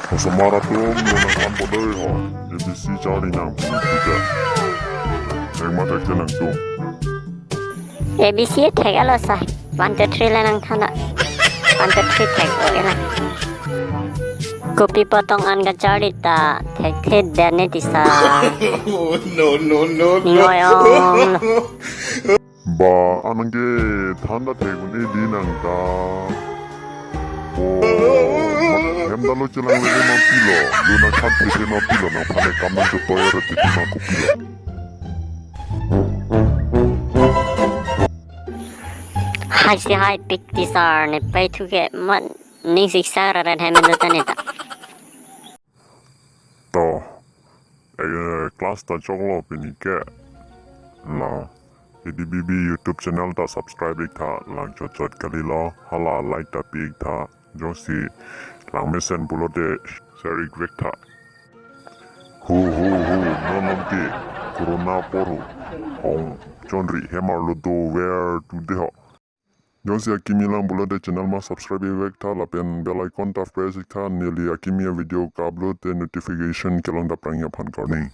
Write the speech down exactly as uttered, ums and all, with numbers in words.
Osomar atum, lo nangkam bodoi ho. A B C charli nang puni pute. Thek ma thekthelang tum. A B C thek alo sa. One, two, three le nangthan na. One, two, three thek o ela. Kopi potong an kacharli ta thekthe dane tisa. No, no, no, no. Ingoi ong lo. Ba, anang ke than ta thek un-e di nang ta. O, hem ta lo chelang lele ma pilo. Lo nangkam thekthek ma pilo, nangphan ekam nangchotoi aro thekthek ma kopilo. Hai si hai pik tisar ne pai thu ke man ning siksa ra ra hai men ta ne ta. To, eh, class ta choklo pini ke. La, A D B B YouTube channel ta subscribe ik tha, lang chot chot kalilo, hala like ta pi ik tha, jongsi lang mesen pulote share ik vek tha. Hu, hu, hu, non non ke, corona apor hu, hong, chonri hem arlo dover tu de ho. Jongsi akimi lang pulote channel ma subscribe ik vek tha, lapen bell icon ta press ik tha, neli akimi a video ka-upload te notification kelong dapprang aphan karning.